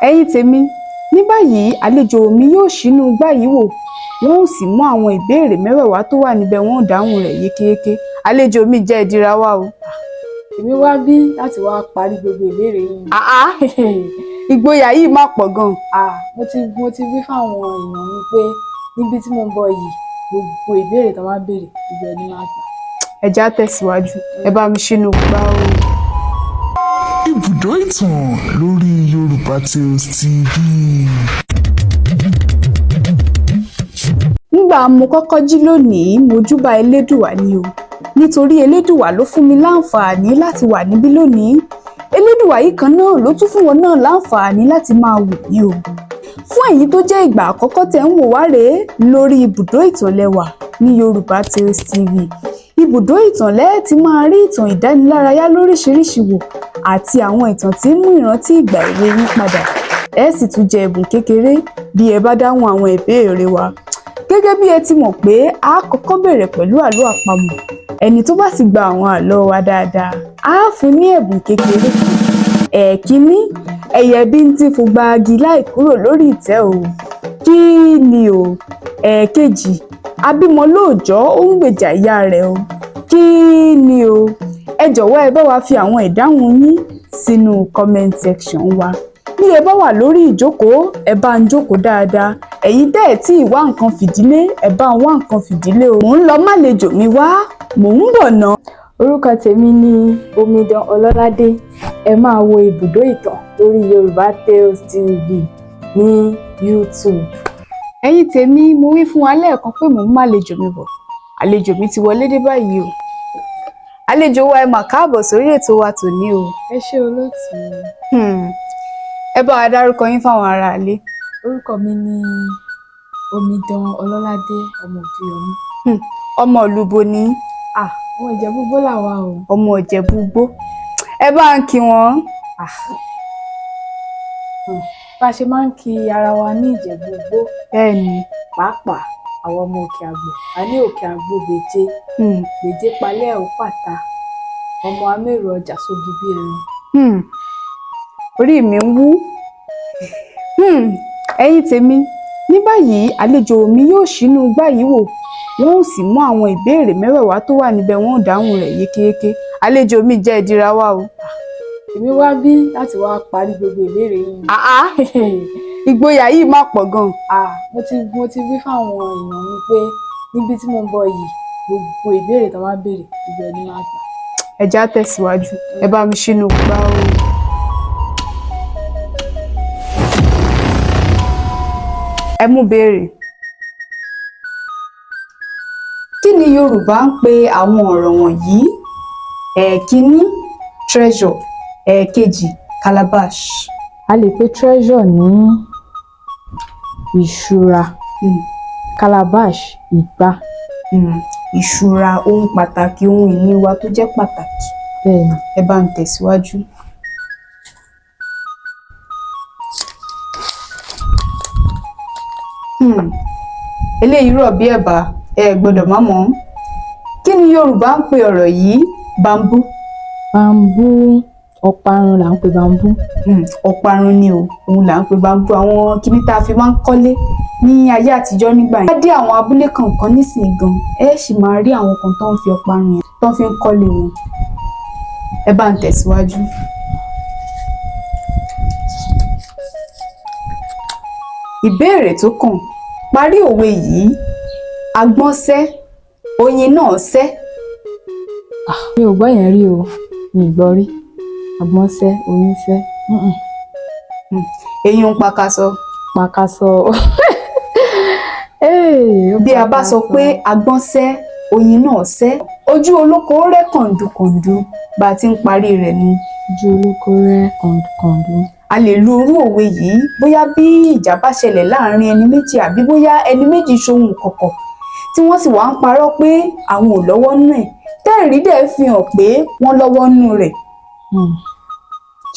Ẹ̀yin tèmi, ní báyìí àlejò mi yóò ṣínú igbá yìí wò, wọn ó sì mú àwọn ìbéèrè mẹ́wẹ̀ẹ̀wá tó wà níbẹ̀, wọn ó dáhùn rẹ̀ yékéyéké. Àlejò mi, jẹ́ ìdíra wa o. Èmi wá bí láti wá parí gbogbo ìbéèrè yín. Àá, ìgboyà yìí má pọ̀ gan. Ah, mo ti wí fáwọn èèyàn mi pé níbi tí mo ń bọ̀ yìí, gbogbo ìbéèrè tó bá béèrè, gbogbo ẹni máa gbà. Ẹ já tẹ̀síwájú, ẹ bá mi ṣínú igbá o. Ibùdó ìtàn lórí Yorùbá Tales TV. Nígbà mo kọ́kọ́ jí lónìí, mo júbà Elédùwà ni o, nítorí Elédùwà ló fún mi láǹfààní láti wà níbí lónìí. Elédùwà yìí kan náà ló tún fún wọn náà láǹfààní láti máa wò mí o. Fún èyí tó jẹ́ ìgbà àkọ́kọ́ tẹ̀ ń wò wá rèé lórí Ibùdó Ìtàn lẹ́wà ní Yorùbá Tales TV. Ibùdó Ìtàn lẹ́ẹ̀ ti máa rí ìtàn ìdánilárayá lóríṣiríṣi wò àti àwọn ìtàn tí ń mú ìrántí ìgbà èwe yín padà. Ẹ sì tún jẹ ẹ̀bùn kékeré bí ẹ bá dáhùn àwọn ìbéèrè wa. Gẹ́gẹ́ bí ẹ ti mọ̀ pé a kọ́kọ́ bẹ̀rẹ̀ pẹ̀lú àlọ́ àpamọ̀, ẹni tó bá sì gba àwọn àlọ́ wa dáadáa, á fún ní ẹ̀bùn kékeré kan. Ẹ̀ẹ̀kínní, ẹyẹ bíntín fúngbà igi láì kúrò lórí ìtẹ́ o, kí ni o? Ẹ̀ẹ̀kejì, abímọ lóòjọ́ ó ń gbèjà ìyá rẹ̀ o, kí ni o? Ẹ jọ̀wọ́, ẹ bá wa fi àwọn ìdáhùn yín sínú comment section wa. Bí ẹ bá wà lórí ìjókòó, ẹ bá ń jókòó dáadáa. Ẹ̀yin tẹ́ ẹ̀ tí ì wá nǹkan fìdílé, ẹ bá ń wá nǹkan fìdílé o. Mò ń lọ málejò mi wá, mò ń bọ̀ ná. Orúkọ tèmi ni Omidan Ọlọ́ládé. Ẹ máa wo Ibùdó Ìtàn lórí Yorùbá Tales TV ní YouTube. Ẹ̀yin tèmi, mo wí fún wa lẹ́ẹ̀kan pé mò ń málejò mi bọ̀. Àlejò mi ti wọlé dé báyìí o. Àlejò wa, ẹ mà káàbọ̀ sórí ètò wa tòní o. Ẹ ṣé, olóòtú. Ẹ bá wa dárúkọ yín fáwọn aráalé. Orúkọ mi ni Omidan Ọlọ́ládé ọmọ Òdúyọmí. Ọmọ ìlú bo ni? Ah, ọmọ Ìjẹ̀bú Igbó làwa o. Ọmọ Ìjẹ̀bú Igbó, ẹ bá ń kí wọn. Ah. Bá a ṣe máa ń kí ara wa ní Ìjẹ̀bú Igbó, Bẹ́ẹ̀ ni. pàápàá àwọn ọmọ Òkè Àgbò, a ní Òkè Àgbò gbèjé, gbèjé palẹ̀ ò pàtà, ọmọ amérò ọjà sógi bí ẹran. Orí mi ń wú. Ẹ̀yin tèmi, ní báyìí àlejò mi yóò ṣínú igbá yìí wò, wọn ó sì mú àwọn ìbéèrè mẹ́wẹ̀ẹ̀wá tó wà níbẹ̀, wọn ó dáhùn rẹ̀ yékéyéké. Àlejò mi, jẹ́ ìdíra wa o. Èmi wá bí láti wá parí gbogbo ìbéèrè yín. Àá, ìgboyà yìí má pọ̀ gan. Ah, mo ti wí fáwọn èèyàn mi pé níbi tí mo ń bọ̀ yìí, gbogbo ìbéèrè tó bá béèrè, gbogbo ẹni máa gbà. Ẹ já tẹ̀síwájú, ẹ bá mi ṣínú igbá o. Ẹ mú béèrè. Kí ni Yorùbá ń pe àwọn ọ̀rọ̀ wọ̀nyí? Ẹ̀ẹ̀kínní, treasure. Ẹ̀ẹ̀kejì, calabash. A lè pe treasure ní ìṣúra, calabash, ìgbá. Ìṣúra, ohun pàtàkì, ohun ìní wa tó jẹ́ pàtàkì. Bẹ́ẹ̀ni. Ẹ bá ń tẹ̀síwájú. Eléyìí rọ̀ bí ẹ̀bà, ẹ gbọ́dọ̀ má mọ̀. Kí ni Yorùbá ń pe ọ̀rọ̀ yìí? Bamboo. Bamboo, ọ̀parun là ń pe bamboo. Ọ̀parun ni o, òun là ń pe bamboo, àwọn kinní tá a fi máa ń kọ́lé ní ayé àtijọ́ nígbà yẹn. Bá dé àwọn abúlé kọ̀ọ̀kan nísìnyí gan, ẹ sì máa rí àwọn kan tó ń fi ọ̀parun yẹn tó ń fi ń kọ́lé wọn. Ẹ bá ń tẹ̀síwájú. Ìbéèrè tó kàn, parí òwe yìí: agbọ́n sẹ́, oyin náà sẹ́. Ah, mi ò gbọ́ yẹn rí o, mi ì gbọ́ rí. Àgbọn sẹ́, oyin sẹ́. Eyín ń pakasọ. Pàkàsọ. Ee, ó Bí a bá sọ pàkàsọ. pé agbọ́n sẹ́, oyin náà sẹ́, ojú olóko rẹ́ kọ̀ǹdùkọ̀ǹdù, bá a ti ń parí rẹ̀ nu. Ojú olóko rẹ́ kọ̀ǹdùkọ̀ǹdù. A lè lo irú òwe yìí bóyá bí ìjà bá ṣẹlẹ̀ láàrin ẹni méjì, àbí bóyá ẹni méjì ṣohun kọ̀kọ̀ tí wọ́n sì wá ń parọ́ pé àwọn ò lọ́wọ́ nínú ẹ̀, tẹ́ẹ̀rí dẹ̀ fi hàn pé wọ́n lọ́wọ́ nínú rẹ̀.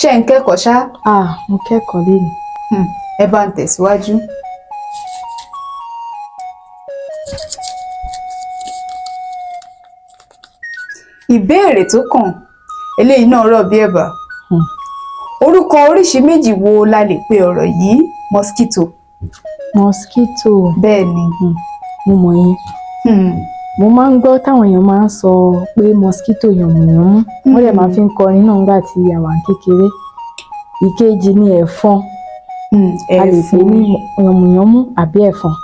Ṣé ń kẹ́kọ̀ọ́ ṣá? Ah, mo kẹ́kọ̀ọ́ lénìí. Ẹ bá ń tẹ̀síwájú. Ìbéèrè tó kàn, eléyìí náà rọ̀ bí ẹ̀bà. Orúkọ oríṣi méjì wo la lè pe ọ̀rọ̀ yìí? Mosquito. Mosquito. Bẹ́ẹ̀ ni. Mo mọ̀ yẹn. Mo máa ń gbọ́ táwọn èèyàn máa ń sọ pé mosquito yànmùyánmú, wọ́n dẹ̀ máa fi ń kọrin náà nígbà tí a wà ní kékeré. Ìkejì ni ẹ̀fọn. A lè pè ní yànmùyánmú àbí ẹ̀fọn.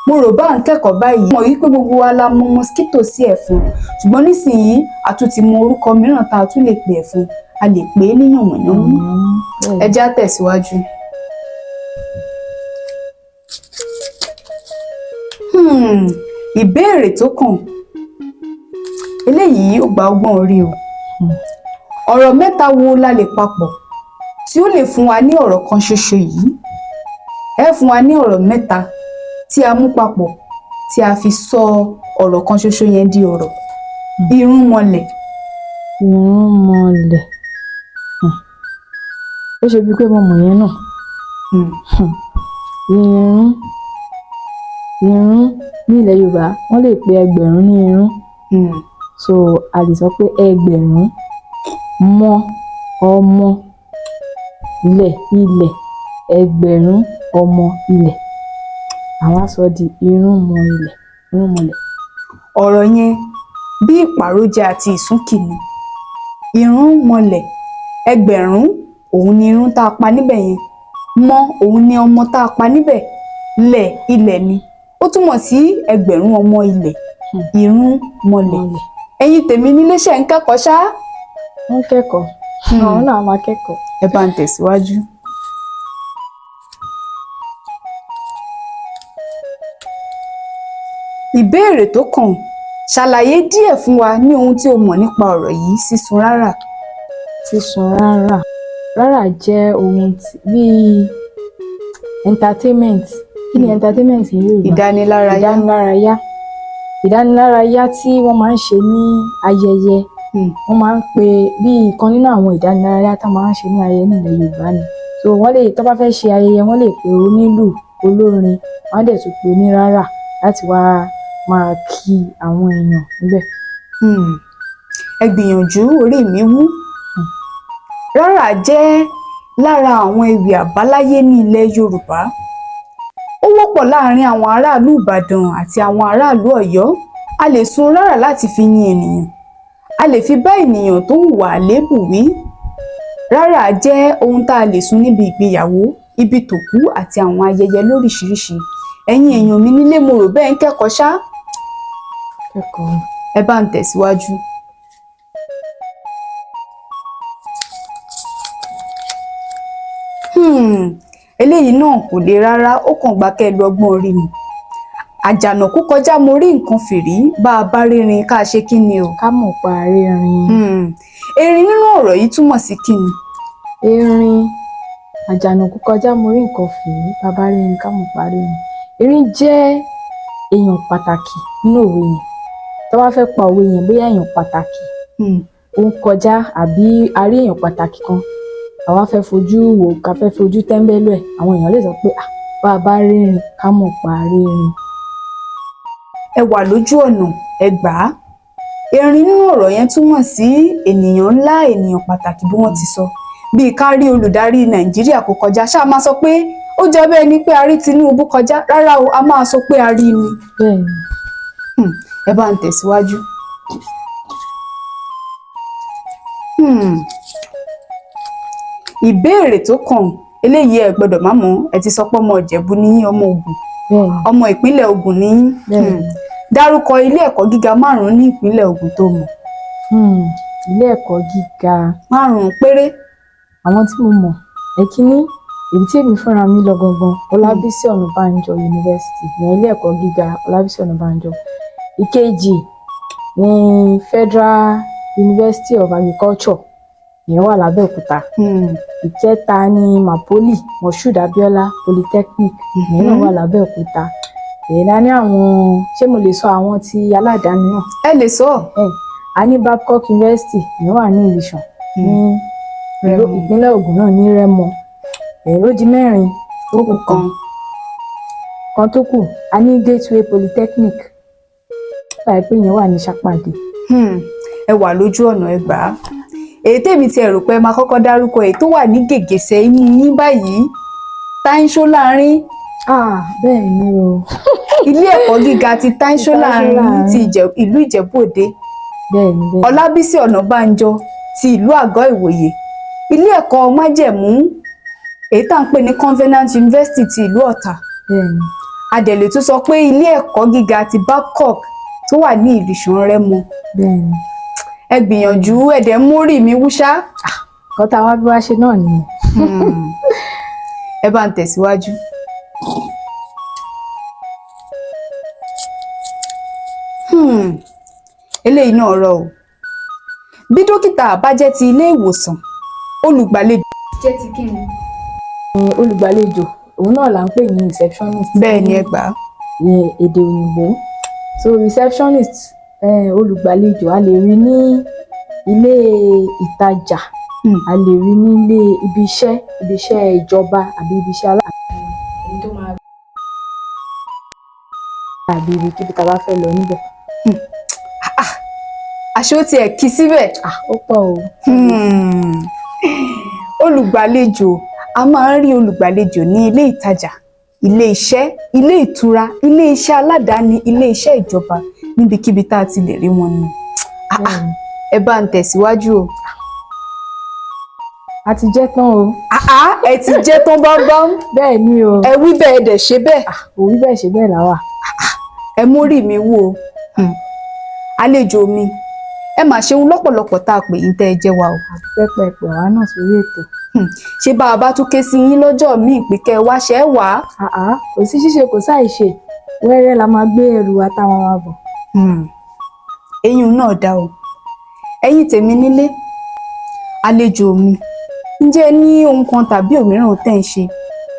Mo rò bá ń kẹ́kọ̀ọ́ báyìí. Mọ̀ wípé gbogbo wa la mọ̀ mosquito sí ẹ̀fọn, ṣùgbọ́n nísìnyí a tún ti mọ orúkọ mìíràn tá a tún lè pè ẹ̀fọn. A lè pè é ní yànmùyánmú. Yànmùyánmú. Ẹ jẹ́ á tẹ̀síwájú. Ìbéèrè tó kàn, eléyìí ó gba ọgbọ́n orí o. Ọ̀rọ̀ mẹ́ta wo la lè papọ̀ tí ó lè fún wa ní ọ̀rọ̀ kan ṣoṣo yìí? Ẹ fún wa ní ọ̀rọ̀ mẹ́ta tí a mú papọ̀ tí a fi sọ ọ̀rọ̀ kan ṣoṣo yẹn di ọ̀rọ̀. Irúnmọlẹ̀. Irúnmọlẹ̀. Ó ṣe bíi pé mo mọ̀ yẹn náà. Irún, irún ní ilẹ̀ Yorùbá, wọ́n lè pe ẹgbẹ̀rún ní irún. So a lè sọ pé ẹgbẹ̀rún, mọ, ọmọ, lẹ̀, ilẹ̀, ẹgbẹ̀rún ọmọ ilẹ̀. Àwọn á sọ di irúnmọ ilẹ̀, irúnmọlẹ̀. Ọ̀rọ̀ yẹn bí ìpàrọ̀jẹ àti ìsúnkì ni. Irúnmọlẹ̀, ẹgbẹ̀rún òun ni irún tá a pa níbẹ̀ yẹn, mọ òun ni ọmọ tá a pa níbẹ̀, lẹ̀ ilẹ̀ ni. Ó túmọ̀ sí ẹgbẹ̀rún ọmọ ilẹ̀. Irúnmọlẹ̀. Mọlẹ̀. Ẹ̀yin tèmi nílé, ṣe ń kẹ́kọ̀ọ́ ṣá? Wọ́n kẹ́kọ̀ọ́. Àwọn náà máa kẹ́kọ̀ọ́. Ẹ bá ń tẹ̀síwájú. Ìbéèrè tó kàn: ṣàlàyé díẹ̀ fún wa ní ohun tí o mọ̀ nípa ọ̀rọ̀ yìí, sísun rárà. Sísun rárà. Rárà jẹ́ ohun tí bíi entertainment. Kí ni entertainment ní Yorùbá? Ìdánilárayá. Ìdánilárayá. Ìdánilárayá tí wọ́n máa ń ṣe ní ayẹyẹ. Wọ́n máa ń pe bí ìkan nínú àwọn ìdánilárayá tó máa ń ṣe ní ayẹyẹ ní ilẹ̀ Yorùbá ni. So wọ́n lè, tó bá fẹ́ ṣe ayẹyẹ, wọ́n lè pe onílù, olórin, wọ́n á dẹ̀ tún pe onírárà láti wá máa kí àwọn èèyàn níbẹ̀. Ẹ gbìyànjú, orí mi wú. Rárà jẹ́ lára àwọn ewì àbáláyé ní ilẹ̀ Yorùbá. Ó wọ́pọ̀ láàrin àwọn aráàlú Ìbàdàn àti àwọn aráàlú Ọ̀yọ́. A lè sun rárà láti fi yin ènìyàn. A lè fi bá ènìyàn tó hùwà àléébù wí. Rárà jẹ́ ohun tá a lè sun níbi ìgbéyàwó, ibi tòkú àti àwọn ayẹyẹ lóríṣiríṣi. Ẹ̀yin èèyàn mi nílé, mo rò bẹ́ẹ̀ ń kẹ́kọ̀ọ́ ṣá. Kẹ́kọ̀ọ́. Ẹ bá ń tẹ̀síwájú. Eléyìí náà kò le rárá, ó kàn gba kẹ́ ẹ lu ọgbọ́n orí ni. Àjànàkú kọjá mo rí nǹkan fìrí, bá a bá rírin ká ṣe kí ni o? Ká mọ̀ pa rírin. Erin nínú ọ̀rọ̀ yìí túmọ̀ sí kí ni? Erin, àjànàkú kọjá mo rí nǹkan fìrí, bàbá rírin ká mọ̀ pa rírin. Erin jẹ́ èèyàn pàtàkì nínú òwe yẹn. Tó bá fẹ́ pa òwe yẹn, bóyá èèyàn pàtàkì ó ń kọjá àbí a rí èèyàn pàtàkì kan, àwa fẹ́ fojú wò, ká fẹ́ fojú tẹ́ńbẹ́lú ẹ̀, àwọn èèyàn lè sọ pé, "Ah, bá a bá rírin ká mọ̀ pa rírin." Ẹ wà lójú ọ̀nà, ẹ gbà á. Erin nínú ọ̀rọ̀ yẹn túmọ̀ sí ènìyàn ńlá, ènìyàn pàtàkì bí wọ́n ti sọ. Bíi ká rí olùdarí Nàìjíríà kó kọjá, ṣáà máa sọ pé ó jọ bẹ́ẹ̀ ni pé a rí Tinubu kọjá? Rárá o, a máa sọ pé a rí ni. Bẹ́ẹ̀ ni. Ẹ bá ń tẹ̀síwájú. Ìbéèrè tó kàn, eléyìí ẹ gbọ́dọ̀ má mọ̀. Ẹ ti sọ pé ọmọ Ìjẹ̀bú ní yín, ọmọ Ògùn, Bẹ́ẹ̀ ni. ọmọ ìpínlẹ̀ Ògùn ní yín. Bẹ́ẹ̀ ni. Dárúkọ ilé ẹ̀kọ́ gíga márùn-ún ní ìpínlẹ̀ Ògùn tó mọ̀. Ilé ẹ̀kọ́ gíga Márùn-ún péré. Àwọn tí mo mọ̀, ẹ̀kíní, èyí tí èmi fúnra mi lọ gangan, Ọlábísí Ọ̀nàbànjọ University, ìyẹn ilé ẹ̀kọ́ gíga Ọlábísí Ọ̀nàbànjọ. Ìkejì ní Federal University of Agriculture, ìyẹn wà lábẹ́òkúta. Ìkẹta ní Mapoli, Moshood Abiola Polytechnic, ìyẹn náà wà lábẹ́òkúta. Èyí náà ní àwọn, ṣé mo lè sọ àwọn ti aládàáni náà? Ẹ lè sọ. A ní Babcock University, ìyẹn wà ní Ìlìṣàn ní Rẹ́mọ. ìpínlẹ̀ Ògùn náà, ní Rẹ́mọ. Èyí ló di mẹ́rin, ó kù kan. Kan tó kù, a ní Gateway Polytechnic, báyìí pé ìyẹn wà ní Sápàdé. Ẹ wà lójú ọ̀nà, ẹ gbà á. Èyí tèmi ti ẹ̀rù pé ẹ máa kọ́kọ́ dárúkọ èyí tó wà ní gègèsè imú yín báyìí, Táínṣó Láàrin. Ah, bẹ́ẹ̀ ni o. Ilé ẹ̀kọ́ gíga ti Táínṣó Láàrin ti ìlú Ìjẹ̀bú Òde. Bẹ́ẹ̀ ni, bẹ́ẹ̀ ni. Ọlábísí Ọ̀nàbànjọ ti ìlú Àgọ́ Ìwòye, ilé ẹ̀kọ́ Májẹ̀mú èyí tá à ń pè ní Covenant University ti ìlú Ọ̀tà. Bẹ́ẹ̀ ni. A dẹ̀ lè tún sọ pé ilé ẹ̀kọ́ gíga ti Babcock tó wà ní Ìlìṣàn Rẹ́mọ. Bẹ́ẹ̀ ni. Ẹ gbìyànjú, ẹ̀dẹ̀ ń mórí mi wúṣá. Nǹkan tá a wá bí wá ṣe náà nìyẹn. Ẹ bá ń tẹ̀síwájú. Eléyìí náà rọ o. Bí dókítà bá jẹ́ ti ilé ìwòsàn, olùgbàlejò jẹ́ ti kí ni? Olùgbàlejò, òun náà là ń pè ní receptionist. Bẹ́ẹ̀ ni, ẹ gbà á. Ní èdè òyìnbó. So receptionist, olùgbàlejò, a lè rí ní ilé ìtajà, a lè rí ní ilé ibi iṣẹ́, ibi iṣẹ́ ìjọba àbí ibi iṣẹ́ alá ẹni tó máa àbí ibikíbi tá a bá fẹ́ lọ níbẹ̀. Àṣé ó tiẹ̀ kí síbẹ̀. Ah, ó pọ̀ o. Olùgbàlejò, a máa ń rí olùgbàlejò ní ilé ìtajà, ilé iṣẹ́, ilé ìtura, ilé iṣẹ́ aládàáni, ilé iṣẹ́ ìjọba, níbikíbi tá a ti lè rí wọn ni. Ah, ah, ẹ bá ń tẹ̀síwájú o. A ti jẹ́ tán o. Ah, ah, ẹ ti jẹ́ tán bámbám. Bẹ́ẹ̀ ni o. Ẹ wí bẹ́ẹ̀, ẹ dẹ̀ ṣe bẹ́ẹ̀. Kò wí bẹ́ẹ̀ ṣe bẹ́ẹ̀ làwà. Ẹ mórí mi wú o. Àlejò mi, ẹ mà ṣeun lọ́pọ̀lọpọ̀ tá a pè yín tẹ́ ẹ jẹ́ wa o. Pẹ́pẹ́ pẹ̀ wá náà sórí ètò. Ṣé bá a bá tún ké sí yín lọ́jọ́ míì pé kẹ́ ẹ wá, ṣe é wá? Àá, kò sí ṣíṣe, kò sáì ṣe, wẹ́rẹ́ la máa gbé ẹrù wa táwọn máa bọ̀. Eyín náà dá o. Ẹ̀yin tèmi nílé, àlejò mi, ǹjẹ́ ẹ ní ohun kan tàbí òmíràn tẹ́ ń ṣe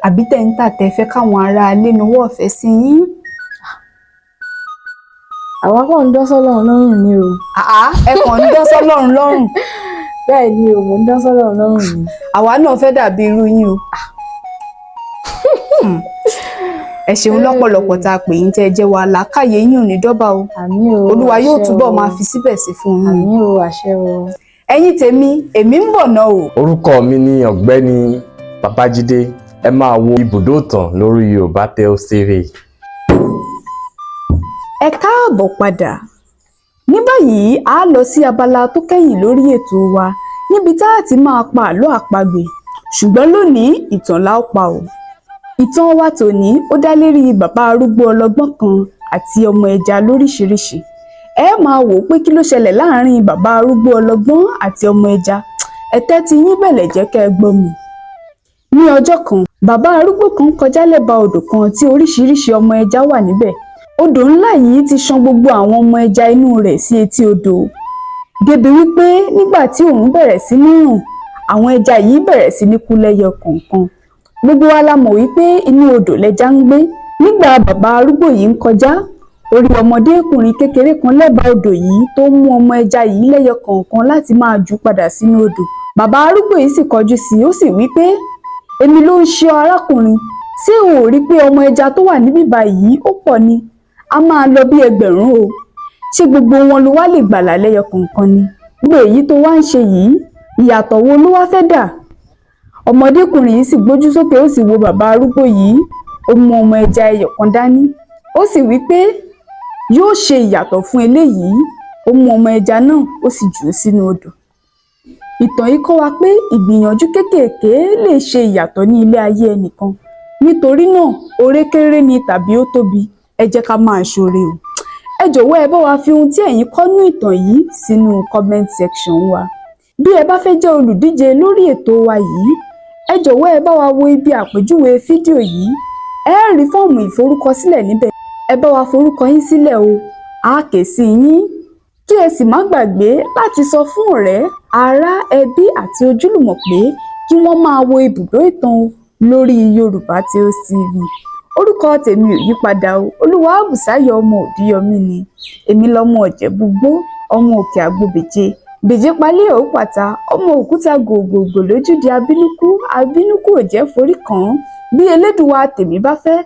àbí tẹ́ ń tà tẹ́ fẹ́ káwọn ará ilé nawọ́ ọ̀fẹ́ sí yín? Àwa kàn ń dán sọ́lọ́run lọ́rùn ni o. Àá, ẹ kàn ń dán sọ́lọ́run lọ́rùn. Bẹ́ẹ̀ ni o, mò ń dán sọ́lọ́run lọ́rùn ni. Àwa náà fẹ́ dàbí irú yín o. Ẹ ṣeun lọ́pọ̀lọpọ̀ tá a pè yín tẹ́ ẹ jẹ́ wa, làákàyè yín ò ní dọ́bà o. Àmín o. Olúwa yóò Àṣẹ túbọ̀ o. máa fi síbẹ̀ sí fún yín. Àmín o, àṣẹ o. Ẹ̀yin tèmi, èmi ń bọ̀ náà o. Orúkọ mi ni Ọ̀gbẹ́ni Babájídé. Ẹ máa wo Ibùdó Ìtàn lórí Yorùbá Tales TV. Ẹ káàbọ̀ padà. Ní báyìí, a lọ sí abala tó kẹ́yìn lórí ètò wa, níbi tá a ti máa pa àlọ́ àpagbè, ṣùgbọ́n lónìí, ìtàn la ó pa o. Ìtàn wa tòní, ó dá lérí bàbá arúgbó ọlọ́gbọ́n kan àti ọmọ ẹja lóríṣiríṣi. Ẹ máa wò ó pé kí ló ṣẹlẹ̀ láàrin bàbá arúgbó ọlọ́gbọ́n àti ọmọ ẹja. Ẹ tẹ́tí yín bẹ̀lẹ̀ jẹ́ kẹ́ ẹ gbọ́ mi. Ní ọjọ́ kan, bàbá arúgbó kan kọjá lẹ́bàá odò kan tí oríṣiríṣi ọmọ ẹja wà níbẹ̀. Odò ńlá yìí ti ṣan gbogbo àwọn ọmọ ẹja inú rẹ̀ sí etí odò, débi wípé nígbà tí òòrùn bẹ̀rẹ̀ sí ní ràn, àwọn ẹja yìí bẹ̀rẹ̀ sí ní kú lẹ́yọ kọ̀ọ̀kan. Gbogbo wa la mọ̀ wípé inú odò lẹja ń gbé. Nígbà bàbá arúgbó yìí ń kọjá, ó rí ọmọdékùnrin kékeré kan lẹ́bàá odò yìí tó ń mú ọmọ ẹja yìí lẹ́yọ kọ̀ọ̀kan láti máa jù padà sínú odò. Bàbá arúgbó yìí sì kọjú sí i, ó sì wí pé, "Èmi ló ń ṣe ọ, arákùnrin. Ṣé o ò rí pé ọmọ ẹja tó wà níbí báyìí ó pọ̀ ni? A máa lọ bí 1000 o. Ṣé gbogbo wọn ló wá lè gbàlà lẹ́yọ kọ̀ọ̀kan ni? Gbogbo èyí tó wá ń ṣe yìí, ìyàtọ̀ wo ló wá fẹ́ dà?" Ọmọdékùnrin yìí sì gbójú sókè, ó sì wo bàbá arúgbó yìí. Ó mú ọmọ ẹja ẹyọ kan dání, ó sì wí pé yóò ṣe ìyàtọ̀ fún eléyìí. Ó mú ọmọ ẹja náà, ó sì jù ú sínú odò. Ìtàn yìí kọ́ wa pé ìgbìyànjú kéékèèké lè ṣe ìyàtọ̀ ní ilé ayé ẹnìkan. Nítorí náà, oore kéré ni tàbí ó tóbi, ẹ jẹ́ ká máa ṣoore o. Ẹ jọ̀wọ́, ẹ bá wa fi ohun tí ẹ̀yin kọ́ nú ìtàn yìí sínú comment section wa. Bí ẹ bá fẹ́ jẹ́ olùdíje lórí ètò wa yìí, ẹ jọ̀wọ́, ẹ bá wa wo ibi àpèjúwe fídíò yìí, ẹ rí fọ́ọ̀mù ìforúkọsílẹ̀ níbẹ̀. Ẹ bá wa forúkọ yín sílẹ̀ o, á ké sí yín. Kí ẹ sì má gbàgbé láti sọ fún ọ̀rẹ́, ará, ẹbí àti ojúlùmọ̀ pé kí wọ́n máa wo Ibùdó Ìtàn o lórí Yorùbá Tales TV. Orúkọ tèmi ò yípadà o, Olúwàbùsáyọ̀ ọmọ Òdíyọmí ni. Èmi lọmọ Ọ̀jẹ̀búgbó, ọmọ Òkè Àgbòbèje bèjé palẹ̀ òpàtà, ọmọ òkúta gògògò lójúde abínúkú, abínúkú ò jẹ́ forí kàn án. Bí Elédùwà tèmi bá fẹ́,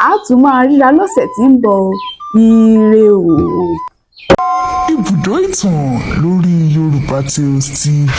á tún máa ríra lọ́sẹ̀ tí ń bọ̀ o. Ire o. Ibùdó ìtàn lórí Yorùbá Tales TV.